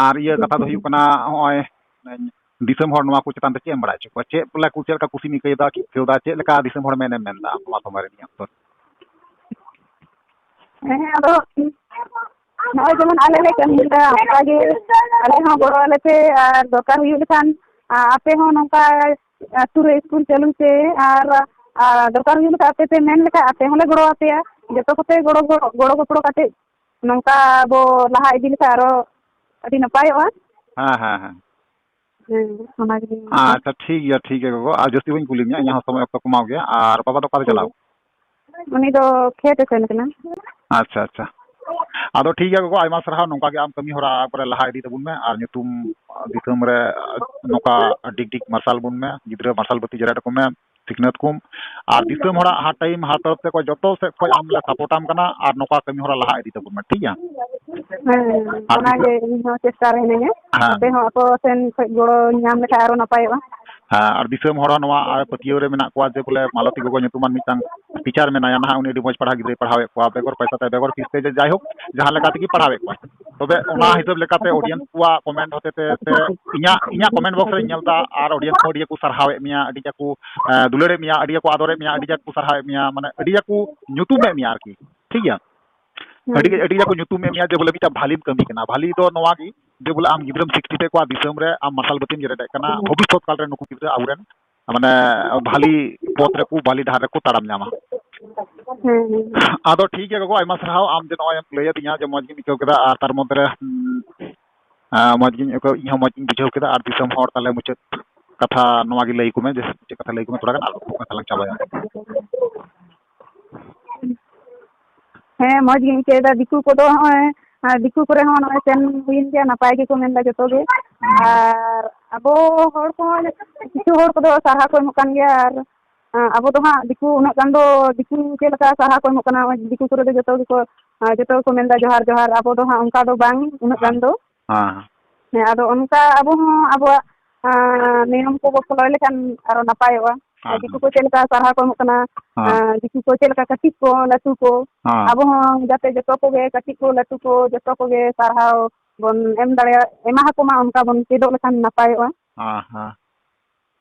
ᱟᱨ ᱤᱭᱟᱹ ᱠᱟᱛᱷᱟ ᱫᱚ ᱦᱩᱭᱩᱜ ᱠᱟᱱᱟ, ᱦᱚᱸᱜᱼᱚᱭ ᱫᱤᱥᱚᱢ ᱦᱚᱲ ᱱᱚᱣᱟ ᱠᱚ ᱪᱮᱛᱟᱱ ᱨᱮ ᱪᱮᱫ ᱮᱢ ᱵᱟᱲᱟᱭ ᱦᱚᱪᱚ ᱠᱚᱣᱟ? ᱪᱮᱫ ᱵᱚᱞᱮ ᱠᱚ, ᱪᱮᱫ ᱞᱮᱠᱟ ᱠᱩᱥᱤᱢ ᱟᱹᱭᱠᱟᱹᱣ ᱮᱫᱟ, ᱪᱮᱫ ᱟᱹᱭᱠᱟᱹᱣ ᱮᱫᱟ, ᱪᱮᱫ ᱞᱮᱠᱟ ᱫᱤᱥᱚᱢ ᱦᱚᱲ ᱢᱮᱱᱮᱢ ᱢᱮᱱ ᱮᱫᱟ ᱱᱚᱣᱟ ᱥᱚᱢᱚᱭ ᱨᱮ ᱱᱤᱭᱟᱹ ᱚᱠᱛᱚ ᱨᱮ? ᱦᱮᱸ, ᱟᱫᱚ ᱱᱚᱜᱼᱚᱭ ᱡᱮᱢᱚᱱ ᱟᱞᱮ ᱞᱮ ᱠᱟᱹᱢᱤᱭᱮᱫᱟ, ᱚᱱᱠᱟ ᱜᱮ ᱟᱞᱮ ᱦᱚᱸ ᱜᱚᱲᱚ ᱟᱞᱮ ᱯᱮ, ᱟᱨ ᱫᱚᱨᱠᱟᱨ ᱦᱩᱭᱩᱜ ᱞᱮᱠᱷᱟᱱ, ᱟ-, ᱟᱯᱮ ᱦᱚᱸ ᱱᱚᱝᱠᱟ ᱟᱹᱛᱩ ᱨᱮ ᱤᱥᱠᱩᱞ ᱪᱟᱹᱞᱩᱭ ᱯᱮ, ᱟᱨ, ᱟᱨ ᱫᱚᱨᱠᱟᱨ ᱦᱩᱭᱩᱜ ᱞᱮᱠᱷᱟᱱ ᱟᱯᱮ ᱯᱮ ᱢᱮᱱ ᱞᱮᱠᱷᱟᱱ ᱟᱯᱮ ᱦᱚᱸᱞᱮ ᱜᱚᱲᱚ ᱟᱯᱮᱭᱟ᱾ ᱡᱚᱛᱚ ᱠᱚᱛᱮ ᱜᱚᱲᱚ, ᱜᱚᱲᱚ, ᱜᱚᱲᱚ ᱜᱚᱯᱚᱲᱚ ᱠᱟᱛᱮ ᱱᱚᱝᱠᱟ ᱵᱚ ᱞᱟᱦᱟ ᱤᱫᱤ ᱞᱮᱠᱷᱟᱱ ᱟᱨᱚ ᱟᱹᱰᱤ ᱱᱟᱯᱟᱭᱚᱜᱼᱟ᱾ ᱦᱮᱸ, ᱦᱮᱸ, ᱦᱮᱸ᱾ ᱦᱮᱸ, ᱚᱱᱟᱜᱮ᱾ ᱟᱪᱪᱷᱟ, ᱴᱷᱤᱠ ᱜᱮᱭᱟ, ᱴᱷᱤᱠ ᱜᱮᱭᱟ ᱜᱚᱜᱚ, ᱟᱨ ᱡᱟᱹᱥᱛᱤ ᱵᱟᱹᱧ ᱠᱩᱞᱤ ᱢᱮᱭᱟ, ᱤᱧᱟᱹᱜ ᱦᱚᱸ ᱥᱚᱢᱚᱭ ᱚᱠᱛᱚ ᱠᱚ ᱮᱢᱟᱣ ᱜᱮᱭᱟ᱾ ᱟᱨ ᱵᱟᱵᱟ ᱫᱚ ᱚᱠᱟᱨᱮ ᱦᱮᱸ᱾ ᱪᱟᱞᱟᱣ? ᱩᱱᱤ ᱫᱚ ᱠᱷᱮᱛ ᱮ ᱥᱮᱱ ᱠᱟᱱᱟ᱾ ᱟᱪᱪᱷᱟ, ᱟᱪᱪᱷᱟ᱾ ᱟᱫᱚ ᱴᱷᱤᱠ ᱜᱮᱭᱟ ᱜᱚᱜᱚ, ᱟᱭᱢᱟ ᱥᱟᱨᱦᱟᱣ, ᱱᱚᱝᱠᱟ ᱜᱮ ᱟᱢ ᱠᱟᱹᱢᱤ ᱦᱚᱨᱟ ᱠᱚᱨᱮ ᱞᱟᱦᱟ ᱤᱫᱤ ᱛᱟᱵᱚᱱ ᱢᱮ, ᱟᱨ ᱧᱩᱛᱩᱢ ᱫᱤᱥᱚᱢ ᱨᱮ ᱱᱚᱝᱠᱟ ᱰᱤᱜᱽ ᱰᱤᱜᱽ ᱢᱟᱨᱥᱟᱞ ᱵᱚᱱ ᱢᱮ, ᱜᱤᱫᱽᱨᱟᱹ ᱢᱟᱨᱥᱟᱞ ᱵᱟᱹᱛᱤ ᱡᱮᱨᱮᱫ ᱟᱠᱚ ᱢᱮ, ᱥᱤᱠᱷᱱᱟᱹᱛ ᱠᱚᱢ, ᱟᱨ ᱫᱤᱥᱚᱢ ᱦᱚᱲᱟᱜ ᱦᱟᱨ ᱴᱟᱭᱤᱢ ᱦᱟᱨ ᱛᱚᱨᱚᱯ ᱥᱮᱫ ᱠᱷᱚᱱ ᱡᱚᱛᱚ ᱥᱮᱫ ᱠᱷᱚᱱ ᱟᱢ ᱞᱮ ᱥᱟᱯᱳᱨᱴ ᱟᱢ ᱠᱟᱱᱟ, ᱟᱨ ᱱᱚᱝᱠᱟ ᱠᱟᱹᱢᱤ ᱦᱚᱨᱟ ᱞᱟᱦᱟ ᱤᱫᱤ ᱛᱟᱵᱚᱱ ᱢᱮ, ᱴᱷᱤᱠ ᱜᱮᱭᱟ? ᱦᱮᱸ, ᱟᱨ ᱚᱱᱟᱜᱮ ᱫᱤᱥᱚᱢ ᱤᱧ ᱦᱚᱸ ᱪᱮᱥᱴᱟ ᱨᱮ ᱦᱤᱱᱟᱹᱧᱟ᱾ ᱦᱮᱸ᱾ ᱟᱯᱮ ᱦᱚᱸ ᱟᱠᱚ ᱥᱮᱱ ᱠᱷᱚᱱ ᱜᱚᱲᱚ ᱧᱟᱢ ᱞᱮᱠᱷᱟᱱ ᱟᱨᱚ ᱱᱟᱯᱟᱭᱚᱜᱼᱟ᱾ ᱦᱮᱸ, ᱟᱨ ᱫᱤᱥᱚᱢ ᱦᱚᱲ ᱦᱚᱸ ᱱᱚᱣᱟ ᱯᱟᱹᱛᱭᱟᱹᱣ ᱨᱮ ᱢᱮᱱᱟᱜ ᱠᱚᱣᱟ ᱡᱮ ᱵᱚᱞᱮ ᱢᱟᱞᱚᱛᱤ ᱜᱚᱜᱚ ᱧᱩᱛᱩᱢᱟᱱ ᱢᱤᱫᱴᱟᱝ ᱴᱤᱪᱟᱨ ᱢᱮᱱᱟᱭᱟ ᱱᱟᱦᱟᱜ, ᱩᱱᱤ ᱟᱹᱰᱤ ᱢᱚᱡᱽ ᱯᱟᱲᱦᱟᱣ ᱜᱤᱫᱽᱨᱟᱹᱭ ᱯᱟᱲᱦᱟᱣᱮᱫ ᱠᱚᱣᱟ, ᱵᱮᱜᱚᱨ ᱯᱚᱭᱥᱟ ᱛᱮ, ᱵᱮᱜᱚᱨ ᱯᱷᱤᱥ ᱛᱮ, ᱡᱮ ᱡᱟᱭᱦᱳᱠ ᱡᱟᱦᱟᱸ ᱞᱮᱠᱟ ᱛᱮᱜᱮ ᱯᱟᱲᱦᱟᱣᱮᱫ ᱠᱚᱣᱟᱭ᱾ ᱛᱚᱵᱮ ᱚᱱᱟ ᱦᱮᱸ᱾ ᱦᱤᱥᱟᱹᱵ ᱞᱮᱠᱟᱛᱮ ᱚᱰᱤᱭᱮᱱᱥ ᱠᱚᱣᱟᱜ ᱠᱚᱢᱮᱱᱴ ᱦᱚᱛᱮ ᱛᱮ ᱥᱮ ᱤᱧᱟᱹᱜ, ᱤᱧᱟᱹᱜ ᱠᱚᱢᱮᱱᱴ ᱵᱚᱠᱥ ᱨᱮᱧ ᱧᱮᱞ ᱮᱫᱟ, ᱟᱨ ᱚᱰᱤᱭᱮᱱᱥ ᱦᱚᱸ ᱟᱹᱰᱤ ᱠᱚ ᱥᱟᱨᱦᱟᱣᱮᱫ ᱢᱮᱭᱟ, ᱟᱹᱰᱤ ᱡᱟᱠᱚ, ᱮ, ᱫᱩᱞᱟᱹᱲᱮᱫ ᱢᱮᱭᱟ, ᱟᱹᱰᱤ ᱡᱟᱠᱚ ᱟᱫᱚᱨᱮᱫ ᱢᱮᱭᱟ, ᱟᱹᱰᱤ ᱡᱟᱠᱚ ᱥᱟᱨᱦᱟᱣᱮᱫ ᱢᱮᱭᱟ, ᱢᱟᱱᱮ ᱟᱹᱰᱤ ᱡᱟᱠᱚ ᱧᱩᱛᱩᱢᱮᱫ ᱢᱮᱭᱟ ᱟᱨᱠᱤ, ᱴᱷᱤᱠ ᱜᱮᱭᱟ? ᱦᱮᱸ᱾ ᱟᱹᱰᱤ, ᱟᱹᱰᱤ ᱡᱟᱠᱚ ᱧᱩᱛᱩᱢᱮᱫ ᱢᱮᱭᱟ ᱡᱮ ᱵᱚᱞᱮ ᱢᱤᱫᱴᱟᱝ ᱵᱷᱟᱞᱤᱢ ᱠᱟᱹᱢᱤ ᱠᱟᱱᱟ᱾ ᱵᱷᱟᱞᱤ ᱫᱚ ᱱᱚᱣᱟ ᱜᱮ ᱡᱮ ᱵᱚᱞᱮ ᱟᱢ ᱜᱤᱫᱽᱨᱟᱹᱢ ᱥᱤᱠᱠᱷᱤᱛᱮᱫ ᱠᱚᱣᱟ, ᱫᱤᱥᱚᱢ ᱨᱮ ᱟᱢ ᱢᱟᱨᱥᱟᱞ ᱵᱟᱹᱛᱤᱢ ᱡᱮᱨᱮᱫ ᱠᱟᱱᱟ, ᱦᱮᱸ᱾ ᱵᱷᱚᱵᱤᱥᱥᱚᱛ ᱠᱟᱞ ᱨᱮ ᱱᱩᱠᱩ ᱜᱤᱫᱽᱨᱟᱹ ᱟᱵᱚᱨᱮᱱ ᱢᱟᱱᱮ ᱵᱷᱟᱞᱤ ᱯᱚᱛ ᱨᱮᱠᱚ, ᱵᱷᱟᱞᱤ ᱰᱟᱦᱟᱨ ᱨᱮᱠᱚ ᱛᱟᱲᱟᱢ ᱧᱟᱢᱟ᱾ ᱦᱮᱸ, ᱦᱮᱸ᱾ ᱟᱫᱚ ᱴᱷᱤᱠ ᱜᱮᱭᱟ ᱜᱚᱜᱚ, ᱟᱭᱢᱟ ᱥᱟᱨᱦᱟᱣ ᱟᱢ ᱡᱮ ᱱᱚᱜᱼᱚᱭ ᱮᱢ ᱞᱟᱹᱭ ᱟᱹᱫᱤᱧᱟ ᱡᱮ ᱢᱚᱡᱽ ᱜᱮᱢ ᱟᱹᱭᱠᱟᱹᱣ ᱠᱮᱫᱟ, ᱟᱨ ᱛᱟᱨ ᱢᱚᱫᱽᱫᱷᱮ ᱨᱮ, ᱦᱩᱸ, ᱟᱸ, ᱢᱚᱡᱽ ᱜᱤᱧ ᱟᱹᱭᱠᱟᱹᱣ, ᱤᱧ ᱦᱚᱸ ᱢᱚᱡᱽ ᱜᱤᱧ ᱵᱩᱡᱷᱟᱹᱣ ᱠᱮᱫᱟ᱾ ᱟᱨ ᱫᱤᱥᱚᱢ ᱦᱚᱲ, ᱛᱟᱦᱞᱮ ᱢᱩᱪᱟᱹᱫ ᱠᱟᱛᱷᱟ ᱱᱚᱣᱟ ᱜᱮ ᱞᱟᱹᱭ ᱟᱠᱚ ᱢᱮ, ᱡᱮ ᱢᱩᱪᱟᱹᱫ ᱠᱟᱛᱷᱟ ᱞᱟᱹᱭ ᱟᱠᱚ ᱢᱮ ᱛᱷᱚᱲᱟ ᱜᱟᱱ, ᱟᱨ ᱠᱟᱛᱷᱟ ᱞᱟᱝ ᱪᱟᱵᱟᱭᱟ᱾ ᱦᱮᱸ, ᱢᱚᱡᱽ ᱜᱤᱧ ᱟᱹᱭᱠᱟᱹᱣ ᱮᱫᱟ᱾ ᱫᱤᱠᱩ ᱠᱚᱫᱚ ᱦᱚᱸᱜᱼᱚᱭ, ᱟᱨ ᱫᱤᱠᱩ ᱠᱚᱨᱮ ᱦᱚᱸ ᱱᱚᱜᱼᱚᱭ ᱥᱮᱱ ᱦᱩᱭᱮᱱ ᱜᱮᱭᱟ, ᱱᱟᱯᱟᱭ ᱜᱮᱠᱚ ᱢᱮᱱᱫᱟ ᱡᱚᱛᱚ ᱜᱮ᱾ ᱦᱩᱸ᱾ ᱟᱨ ᱟᱵᱚ ᱦᱚᱲ ᱠᱚᱦᱚᱸ ᱠᱤᱪᱷᱩ ᱦᱚᱲ ᱠᱚᱫᱚ ᱥᱟᱨᱦᱟᱣ ᱠᱚ ᱮᱢᱚᱜ ᱠᱟᱱ ᱜᱮᱭᱟ, ᱟᱨ, ᱟᱸ, ᱟᱵᱚ ᱫᱚ ᱦᱟᱸᱜ ᱫᱤᱠᱩ ᱩᱱᱟᱹᱜ ᱜᱟᱱ ᱫᱚ, ᱫᱤᱠᱩ ᱪᱮᱫ ᱞᱮᱠᱟ ᱥᱟᱨᱦᱟᱣ ᱠᱚ ᱮᱢᱚᱜ ᱠᱟᱱᱟ, ᱫᱤᱠᱩ ᱠᱚᱨᱮ ᱫᱚ ᱡᱚᱛᱚ ᱜᱮᱠᱚ, ᱟᱸ, ᱡᱚᱛᱚ ᱜᱮᱠᱚ ᱢᱮᱱᱫᱟ, "ᱡᱚᱦᱟᱨ, ᱡᱚᱦᱟᱨ", ᱟᱵᱚ ᱫᱚ ᱦᱟᱸᱜ ᱚᱱᱠᱟ ᱫᱚ ᱵᱟᱝ, ᱩᱱᱟᱹᱜ ᱜᱟᱱ ᱫᱚ᱾ ᱦᱮᱸ, ᱦᱮᱸ᱾ ᱦᱮᱸ, ᱟᱫᱚ ᱚᱱᱠᱟ ᱟᱵᱚ ᱦᱚᱸ ᱟᱵᱚᱣᱟᱜ, ᱟᱸ, ᱱᱤᱭᱚᱢ ᱠᱚᱵᱚ ᱯᱷᱚᱞᱚᱭ ᱞᱮᱠᱷᱟᱱ ᱟᱨᱚ ᱱᱟᱯᱟᱭᱚᱜᱼᱟ᱾ ᱦᱮᱸ, ᱫᱤᱠᱩ ᱦᱮᱸ᱾ ᱠᱚ ᱪᱮᱫ ᱞᱮᱠᱟ ᱥᱟᱨᱦᱟᱣ ᱠᱚ ᱮᱢᱚᱜ ᱠᱟᱱᱟ, ᱦᱮᱸ᱾ ᱟᱸ, ᱫᱤᱠᱩ ᱠᱚ ᱪᱮᱫ ᱞᱮᱠᱟ ᱠᱟᱹᱴᱤᱡ ᱠᱚ, ᱞᱟᱹᱴᱩ ᱠᱚ, ᱦᱮᱸ᱾ ᱟᱵᱚ ᱦᱚᱸ ᱡᱟᱛᱮ ᱡᱚᱛᱚ ᱠᱚᱜᱮ, ᱠᱟᱹᱴᱤᱡ ᱠᱚ, ᱞᱟᱹᱴᱩ ᱠᱚ, ᱡᱚᱛᱚ ᱠᱚᱜᱮ ᱥᱟᱨᱦᱟᱣ ᱵᱚᱱ ᱮᱢ ᱫᱟᱲᱮᱭᱟᱜ, ᱮᱢᱟ ᱟᱠᱚ ᱢᱟ, ᱚᱱᱠᱟ ᱵᱚᱱ ᱪᱮᱫᱚᱜ ᱞᱮᱠᱷᱟᱱ ᱱᱟᱯᱟᱭᱚᱜᱼᱟ᱾ ᱦᱮᱸ, ᱦᱮᱸ᱾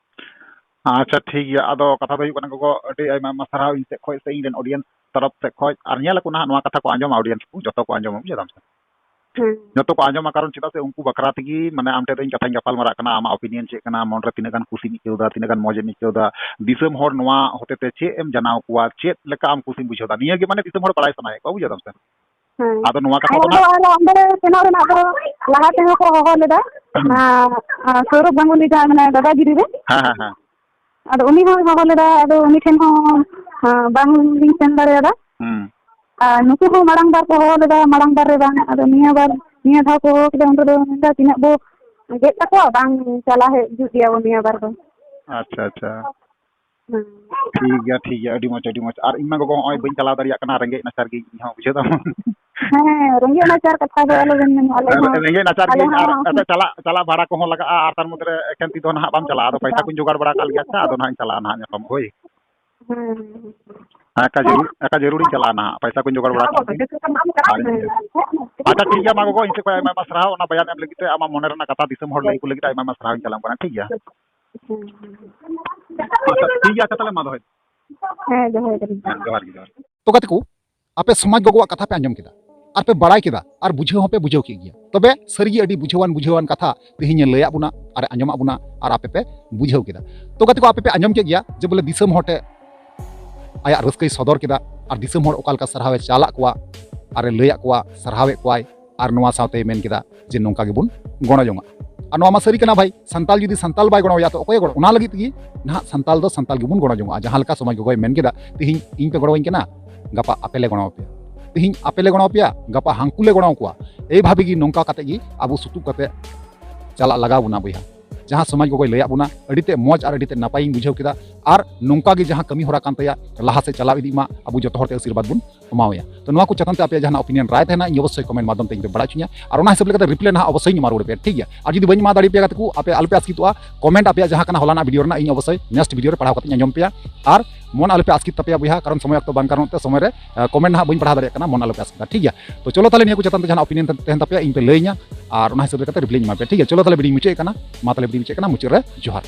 ᱟᱪᱪᱷᱟ, ᱴᱷᱤᱠ ᱜᱮᱭᱟ᱾ ᱟᱫᱚ ᱠᱟᱛᱷᱟ ᱫᱚ ᱦᱩᱭᱩᱜ ᱠᱟᱱᱟ, ᱜᱚᱜᱚ, ᱟᱹᱰᱤ ᱟᱭᱢᱟ ᱟᱭᱢᱟ ᱥᱟᱨᱦᱟᱣ ᱤᱧ ᱥᱮᱫ ᱠᱷᱚᱱ ᱥᱮ ᱤᱧ ᱨᱮᱱ ᱚᱰᱤᱭᱮᱱᱥ ᱛᱚᱨᱚᱯ ᱥᱮᱫ ᱠᱷᱚᱱ᱾ ᱟᱨ ᱧᱮᱞ ᱟᱠᱚ ᱱᱟᱦᱟᱜ, ᱱᱚᱣᱟ ᱠᱟᱛᱷᱟ ᱠᱚ ᱟᱸᱡᱚᱢᱟ, ᱚᱰᱤᱭᱮᱱᱥ ᱠᱚ ᱡᱚᱛᱚ ᱠᱚ ᱟᱸᱡᱚᱢᱟ, ᱵᱩᱡᱷᱟᱹᱣ ᱫᱟᱢ ᱥᱮ? ᱦᱮᱸ᱾ ᱡᱚᱛᱚ ᱠᱚ ᱟᱸᱡᱚᱢᱟ, ᱠᱟᱨᱚᱱ ᱪᱮᱫᱟᱜ ᱥᱮ ᱩᱱᱠᱩ ᱵᱟᱠᱷᱨᱟ ᱛᱮᱜᱮ, ᱢᱟᱱᱮ, ᱟᱢ ᱴᱷᱮᱱ ᱫᱚ ᱤᱧ ᱠᱟᱛᱷᱟᱧ ᱜᱟᱯᱟᱞ ᱢᱟᱨᱟᱜ ᱠᱟᱱᱟ, ᱟᱢᱟᱜ opinion ᱪᱮᱫ ᱠᱟᱱᱟ, ᱢᱚᱱ ᱨᱮ ᱛᱤᱱᱟᱹᱜ ᱜᱟᱱ ᱠᱩᱥᱤᱢ ᱟᱹᱭᱠᱟᱹᱣ ᱮᱫᱟ, ᱛᱤᱱᱟᱹᱜ ᱜᱟᱱ ᱢᱚᱡᱮᱢ ᱟᱹᱭᱠᱟᱹᱣ ᱮᱫᱟ, ᱫᱤᱥᱚᱢ ᱦᱚᱲ ᱱᱚᱣᱟ ᱦᱚᱛᱮ ᱛᱮ ᱪᱮᱫ ᱮᱢ ᱡᱟᱱᱟᱣ ᱠᱚᱣᱟ, ᱪᱮᱫ ᱞᱮᱠᱟ ᱟᱢ ᱠᱩᱥᱤᱢ ᱵᱩᱡᱷᱟᱹᱣ ᱮᱫᱟ, ᱱᱤᱭᱟᱹ ᱜᱮ, ᱢᱟᱱᱮ, ᱫᱤᱥᱚᱢ ᱦᱚᱲ ᱵᱟᱲᱟᱭ ᱥᱟᱱᱟᱭᱮᱫ ᱠᱚᱣᱟ, ᱵᱩᱡᱷᱟᱹᱣ ᱫᱟᱢ ᱥᱮ? ᱦᱮᱸ᱾ ᱟᱫᱚ ᱱᱚᱣᱟ ᱠᱟᱛᱷᱟ ᱦᱮᱸ, ᱫᱚ ᱟᱫᱚ ᱱᱟᱦᱟᱜ ᱟᱨ ᱚᱸᱰᱮ ᱥᱮᱱᱚᱜ ᱨᱮᱱᱟᱜ ᱫᱚ ᱞᱟᱦᱟ ᱛᱮᱦᱚᱸ ᱠᱚ ᱦᱚᱦᱚ ᱞᱮᱫᱟ, ᱦᱩᱸ᱾ ᱚᱱᱟ, ᱟ, ᱥᱚᱣᱨᱚᱵᱷ ᱜᱟᱝᱜᱩᱞᱤ ᱡᱟᱦᱟᱸᱭ ᱢᱮᱱᱟᱭᱟ ᱫᱟᱫᱟᱜᱤᱨᱤ ᱨᱮ, ᱦᱮᱸ, ᱦᱮᱸ, ᱦᱮᱸ᱾ ᱟᱫᱚ ᱩᱱᱤ ᱦᱚᱸᱭ ᱦᱚᱦᱚ ᱞᱮᱫᱟ, ᱟᱫᱚ ᱩᱱᱤ ᱴᱷᱮᱱ ᱦᱚᱸ, ᱟ, ᱵᱟᱝ ᱞᱤᱧ ᱥᱮᱱ ᱫᱟᱲᱮᱭᱟᱫᱟ᱾ ᱦᱩᱸ᱾ ᱟᱨ ᱱᱩᱠᱩ ᱦᱚᱸ ᱢᱟᱲᱟᱝ ᱵᱟᱨ ᱠᱚ ᱦᱚᱦᱚ ᱞᱮᱫᱟ, ᱢᱟᱲᱟᱝ ᱵᱟᱨ ᱨᱮ ᱵᱟᱝ, ᱟᱫᱚ ᱱᱤᱭᱟᱹ ᱵᱟᱨ, ᱱᱤᱭᱟᱹ ᱫᱷᱟᱣ ᱠᱚ ᱦᱚᱦᱚ ᱠᱮᱫᱟ, ᱩᱱ ᱨᱮᱫᱚ ᱢᱮᱱᱫᱟ ᱛᱤᱱᱟᱹᱜ ᱵᱚ ᱜᱮᱫ ᱛᱟᱠᱚᱣᱟ, ᱵᱟᱝ ᱪᱟᱞᱟᱣ ᱦᱮᱡ ᱡᱩᱛ ᱜᱮᱭᱟ ᱵᱚ ᱱᱤᱭᱟᱹ ᱵᱟᱨ ᱫᱚ᱾ ᱟᱪᱪᱷᱟ, ᱟᱪᱪᱷᱟ᱾ ᱦᱮᱸ᱾ ᱴᱷᱤᱠ ᱜᱮᱭᱟ, ᱴᱷᱤᱠ ᱜᱮᱭᱟ, ᱟᱹᱰᱤ ᱢᱚᱡᱽ, ᱟᱹᱰᱤ ᱢᱚᱡᱽ᱾ ᱟᱨ ᱤᱧ ᱢᱟ ᱜᱚᱜᱚ ᱦᱚᱸᱜᱼᱚᱭ ᱵᱟᱹᱧ ᱪᱟᱞᱟᱣ ᱫᱟᱲᱮᱭᱟᱜ ᱠᱟᱱᱟ, ᱨᱮᱸᱜᱮᱡ ᱱᱟᱪᱟᱨ ᱜᱤᱧ, ᱤᱧ ᱦᱚᱸ, ᱵᱩᱡᱷᱟᱹᱣ ᱫᱟᱢ᱾ ᱦᱮᱸ, ᱨᱮᱸᱜᱮᱡ ᱱᱟᱪᱟᱨ ᱠᱟᱛᱷᱟ ᱫᱚ ᱟᱞᱚᱵᱮᱱ ᱢᱮᱱᱟ, ᱟᱞᱮ ᱦᱚᱸ, ᱨᱮᱸᱜᱮᱡ ᱱᱟᱪᱟᱨ ᱟᱞᱮ ᱜᱤᱧ, ᱟᱨ ᱦᱚᱸ ᱮᱴᱟᱜ ᱪᱟᱞᱟᱜ, ᱪᱟᱞᱟᱜ ᱵᱷᱟᱲᱟ ᱠᱚᱦᱚᱸ ᱞᱟᱜᱟᱜᱼᱟ, ᱟᱨ ᱛᱟᱨ ᱢᱚᱫᱽᱫᱷᱮ ᱨᱮ ᱮᱠᱷᱮᱱ ᱛᱤ ᱫᱚ ᱱᱟᱦᱟᱜ ᱵᱟᱢ ᱪᱟᱞᱟᱜᱼᱟ᱾ ᱟᱫᱚ ᱯᱚᱭᱥᱟ ᱠᱚᱧ ᱡᱚᱜᱟᱲ ᱵᱟᱲᱟ ᱠᱟᱜ ᱞᱮᱜᱮ, ᱟᱪᱪᱷᱟ, ᱟᱫᱚ ᱱᱟᱦᱟᱜ ᱤᱧ ᱪᱟᱞᱟᱜᱼᱟ ᱱᱟᱦᱟᱜ ᱧᱟᱯᱟᱢ, ᱦᱳᱭ᱾ ᱦᱮᱸ, ᱦᱮᱸ, ᱦᱮᱸ᱾ ᱦᱮᱸ, ᱮᱠᱟ ᱡᱟᱹᱨᱩᱲ, ᱮᱠᱟ ᱡᱟᱹᱨᱩᱲᱤᱧ ᱪᱟᱞᱟᱜᱼᱟ ᱱᱟᱦᱟᱜ, ᱯᱚᱭᱥᱟ ᱠᱚᱧ ᱡᱚᱜᱟᱲ ᱵᱟᱲᱟ ᱠᱟᱜ ᱞᱮᱜᱮ᱾ ᱦᱮᱸ᱾ ᱟᱪᱪᱷᱟ, ᱴᱷᱤᱠ ᱜᱮᱭᱟ, ᱢᱟ ᱜᱚᱜᱚ, ᱤᱧ ᱥᱮᱫ ᱠᱷᱚᱱ ᱟᱭᱢᱟ ᱟᱭᱢᱟ ᱥᱟᱨᱦᱟᱣ ᱚᱱᱟ ᱵᱟᱭᱟᱱ ᱮᱢ ᱞᱟᱹᱜᱤᱫ ᱛᱮ, ᱟᱢᱟᱜ ᱢᱚᱱᱮ ᱨᱮᱱᱟᱜ ᱠᱟᱛᱷᱟ ᱫᱤᱥᱚᱢ ᱦᱚᱲ ᱞᱟᱹᱭ ᱠᱚ ᱞᱟᱹᱜᱤᱫ ᱛᱮ ᱟᱭᱢᱟ ᱟᱭᱢᱟ ᱥᱟᱨᱦᱟᱣᱤᱧ ᱪᱟᱞᱟᱢ ᱠᱟᱱᱟ, ᱴᱷᱤᱠ ᱜᱮᱭᱟ? ᱦᱮᱸ, ᱦᱮᱸ, ᱦᱮᱸ᱾ ᱟᱪᱪᱷᱟ, ᱴᱷᱤᱠ ᱜᱮᱭᱟ, ᱟᱪᱪᱷᱟ, ᱛᱟᱦᱚᱞᱮ ᱢᱟ ᱫᱚᱦᱚᱭ ᱢᱮ᱾ ᱦᱮᱸ, ᱫᱚᱦᱚᱭ ᱫᱟᱞᱤᱧ᱾ ᱦᱮᱸ, ᱡᱚᱦᱟᱨ ᱜᱮ, ᱡᱚᱦᱟᱨ ᱜᱮ᱾ ᱛᱚ ᱜᱟᱛᱮ ᱠᱚ, ᱟᱯᱮ ᱥᱚᱢᱟᱡᱽ ᱜᱚᱜᱚᱣᱟᱜ ᱠᱟᱛᱷᱟ ᱯᱮ ᱟᱸᱡᱚᱢ ᱠᱮᱫᱟ, ᱟᱨ ᱯᱮ ᱵᱟᱲᱟᱭ ᱠᱮᱫᱟ, ᱟᱨ ᱵᱩᱡᱷᱟᱹᱣ ᱦᱚᱸᱯᱮ ᱵᱩᱡᱷᱟᱹᱣ ᱠᱮᱫ ᱜᱮᱭᱟ᱾ ᱛᱚᱵᱮ ᱥᱟᱹᱨᱤᱜᱮ ᱟᱹᱰᱤ ᱵᱩᱡᱷᱟᱹᱣᱟᱱ, ᱵᱩᱡᱷᱟᱹᱣᱟᱱ ᱠᱟᱛᱷᱟ ᱛᱮᱦᱮᱧ ᱮ ᱞᱟᱹᱭᱟᱫ ᱵᱚᱱᱟ ᱟᱨ ᱮ ᱟᱸᱡᱚᱢᱟᱫ ᱵᱚᱱᱟ, ᱟᱨ ᱟᱯᱮ ᱯᱮ ᱵᱩᱡᱷᱟᱹᱣ ᱠᱮᱫᱟ᱾ ᱛᱚ ᱜᱟᱛᱮ ᱠᱚ, ᱟᱯᱮ ᱯᱮ ᱟᱸᱡᱚᱢ ᱠᱮᱫ ᱜᱮᱭᱟ ᱡᱮ ᱵᱚᱞᱮ ᱫᱤᱥᱚᱢ ᱦᱚᱲ ᱴᱷᱮᱱ ᱟᱭᱟᱜ ᱨᱟᱹᱥᱠᱟᱹᱭ ᱥᱚᱫᱚᱨ ᱠᱮᱫᱟ, ᱟᱨ ᱫᱤᱥᱚᱢ ᱦᱚᱲ ᱚᱠᱟ ᱞᱮᱠᱟ ᱥᱟᱨᱦᱟᱣ ᱮ ᱪᱟᱞᱟᱜ ᱠᱚᱣᱟ, ᱟᱨ ᱮ ᱞᱟᱹᱭᱟᱫ ᱠᱚᱣᱟ, ᱥᱟᱨᱦᱟᱣᱮᱫ ᱠᱚᱣᱟᱭ, ᱟᱨ ᱱᱚᱣᱟ ᱥᱟᱶᱛᱮᱭ ᱢᱮᱱ ᱠᱮᱫᱟ ᱡᱮ ᱱᱚᱝᱠᱟ ᱜᱮᱵᱚᱱ ᱜᱚᱲᱚ ᱡᱚᱝᱟ᱾ ᱟᱨ ᱱᱚᱣᱟ ᱢᱟ ᱥᱟᱹᱨᱤ ᱠᱟᱱᱟ ᱵᱷᱟᱭ, ᱥᱟᱱᱛᱟᱞ ᱡᱩᱫᱤ ᱥᱟᱱᱛᱟᱞ ᱵᱟᱭ ᱜᱚᱲᱚᱣᱟᱭᱟ, ᱛᱚ ᱚᱠᱚᱭᱮ ᱜᱚᱲᱚ? ᱚᱱᱟ ᱞᱟᱹᱜᱤᱫ ᱛᱮᱜᱮ ᱱᱟᱦᱟᱜ ᱥᱟᱱᱛᱟᱞ ᱫᱚ ᱥᱟᱱᱛᱟᱞ ᱜᱮᱵᱚᱱ ᱜᱚᱲᱚ ᱡᱚᱝᱚᱜᱼᱟ᱾ ᱡᱟᱦᱟᱸ ᱞᱮᱠᱟ ᱥᱚᱢᱟᱡᱽ ᱜᱚᱜᱚᱭ ᱢᱮᱱ ᱠᱮᱫᱟ, ᱛᱤᱦᱤᱧ ᱤᱧ ᱯᱮ ᱜᱚᱲᱚᱣᱟᱹᱧ ᱠᱟᱱᱟ, ᱜᱟᱯᱟ ᱟᱯᱮ ᱞᱮ ᱜᱚᱲᱚ ᱟᱯᱮᱭᱟ, ᱛᱤᱦᱤᱧ ᱟᱯᱮ ᱞᱮ ᱜᱚᱲᱚ ᱟᱯᱮᱭᱟ, ᱜᱟᱯᱟ ᱦᱟᱱᱠᱩ ᱞᱮ ᱜᱚᱲᱚ ᱟᱠᱚᱣᱟ᱾ ᱮᱭ ᱵᱷᱟᱵᱮ ᱜᱮ ᱱᱚᱝᱠᱟ ᱠᱟᱛᱮ ᱜᱮ ᱟᱵᱚ ᱥᱩᱛᱩᱜ ᱠᱟᱛᱮ ᱪᱟᱞᱟᱜ ᱞᱟᱜᱟᱣ ᱵᱚᱱᱟ ᱵᱚᱭᱦᱟ᱾ ᱡᱟᱦᱟᱸ ᱥᱚᱢᱟᱡᱽ ᱜᱚᱜᱚᱭ ᱞᱟᱹᱭᱟᱫ ᱵᱚᱱᱟ, ᱟᱹᱰᱤ ᱛᱮ ᱢᱚᱡᱽ ᱟᱨ ᱟᱹᱰᱤ ᱛᱮ ᱱᱟᱯᱟᱭᱤᱧ ᱵᱩᱡᱷᱟᱹᱣ ᱠᱮᱫᱟ᱾ ᱟᱨ ᱱᱚᱝᱠᱟ ᱜᱮ ᱡᱟᱦᱟᱸ ᱠᱟᱹᱢᱤ ᱦᱚᱨᱟ ᱠᱟᱱ ᱛᱟᱭᱟ, ᱞᱟᱦᱟ ᱥᱮᱫ ᱪᱟᱞᱟᱣ ᱤᱫᱤᱜ ᱢᱟ, ᱟᱵᱚ ᱡᱚᱛᱚ ᱦᱚᱲ ᱛᱮ ᱟᱥᱤᱨᱵᱟᱫᱽ ᱵᱚᱱ ᱮᱢᱟᱣᱟᱭᱟ᱾ ᱛᱚ ᱱᱚᱣᱟ ᱠᱚ ᱪᱮᱛᱟᱱ ᱛᱮ ᱟᱯᱮᱭᱟᱜ ᱡᱟᱦᱟᱱᱟᱜ opinion ᱨᱟᱭ ᱛᱟᱦᱮᱱᱟ, ᱤᱧ ᱚᱵᱚᱥᱥᱳᱭ comment ᱢᱟᱫᱽᱫᱷᱚᱢ ᱛᱮ ᱤᱧ ᱯᱮ ᱵᱟᱲᱟᱭ ᱦᱚᱪᱚᱧᱟ᱾ ᱟᱨ ᱚᱱᱟ ᱦᱤᱥᱟᱹᱵ ᱞᱮᱠᱟᱛᱮ reply ᱱᱟᱦᱟᱜ ᱚᱵᱚᱥᱥᱳᱭ ᱤᱧ ᱮᱢᱟ ᱨᱩᱣᱟᱹᱲ ᱟᱯᱮᱭᱟ, ᱴᱷᱤᱠ ᱜᱮᱭᱟ? ᱟᱨ ᱡᱩᱫᱤ ᱵᱟᱹᱧ ᱮᱢᱟ ᱫᱟᱲᱮ ᱟᱯᱮᱭᱟ ᱜᱟᱛᱮ ᱠᱚ, ᱟᱯᱮ ᱟᱞᱚᱯᱮ ᱟᱥᱠᱤᱛᱚᱜᱼᱟ, comment ᱟᱯᱮᱭᱟᱜ ᱡᱟᱦᱟᱸ ᱠᱟᱱᱟ ᱦᱚᱞᱟᱱᱟᱜ video ᱨᱮᱱᱟᱜ, ᱤᱧ ᱚᱵᱚᱥᱥᱳᱭ next video ᱨᱮ ᱯᱟᱲᱦᱟᱣ ᱠᱟᱛᱮ ᱤᱧ ᱟᱸᱡᱚᱢ ᱯᱮᱭᱟ᱾ ᱟᱨ ᱢᱚᱱ ᱟᱞᱚᱯᱮ ᱟᱥᱠᱤᱛ ᱛᱟᱯᱮᱭᱟ ᱵᱚᱭᱦᱟ, ᱠᱟᱨᱚᱱ ᱥᱚᱢᱚᱭ ᱚᱠᱛᱚ ᱵᱟᱝ ᱠᱟᱨᱚᱱ ᱛᱮ ᱥᱚᱢᱚᱭ ᱨᱮ, ᱟᱸ, comment ᱱᱟᱦᱟᱜ ᱵᱟᱹᱧ ᱯᱟᱲᱦᱟᱣ ᱫᱟᱲᱮᱭᱟᱜ ᱠᱟᱱᱟ, ᱢᱚᱱ ᱟᱞᱚᱯᱮ ᱟᱥᱠᱤᱛᱟ, ᱴᱷᱤᱠ ᱜᱮᱭᱟ? ᱛᱚ ᱪᱚᱞᱚ ᱛᱟᱦᱚᱞᱮ ᱱᱤᱭᱟᱹ ᱠᱚ ᱪᱮᱛᱟᱱ ᱛᱮ ᱡᱟᱦᱟᱱᱟᱜ opinion ᱛᱟᱦᱮᱱ ᱛᱟᱯᱮᱭᱟ, ᱤᱧ ᱯᱮ ᱞᱟᱹᱭᱟᱹᱧᱟ, ᱟᱨ ᱚᱱᱟ ᱦᱤᱥᱟᱹᱵ ᱞᱮᱠᱟᱛᱮ reply ᱤᱧ ᱮᱢᱟ ᱯᱮᱭᱟ, ᱴᱷᱤᱠ ᱜᱮᱭᱟ? ᱪᱚᱞᱚ ᱛᱟᱦᱚᱞᱮ video ᱧ ᱢᱩᱪᱟᱹᱫ ᱠᱟᱱᱟ, ᱢᱟ ᱛᱟᱦᱚᱞᱮ video ᱢᱩᱪᱟᱹᱫ ᱠᱟᱱᱟ, ᱢᱩᱪᱟᱹᱫ ᱨᱮ ᱡᱚᱦᱟᱨ᱾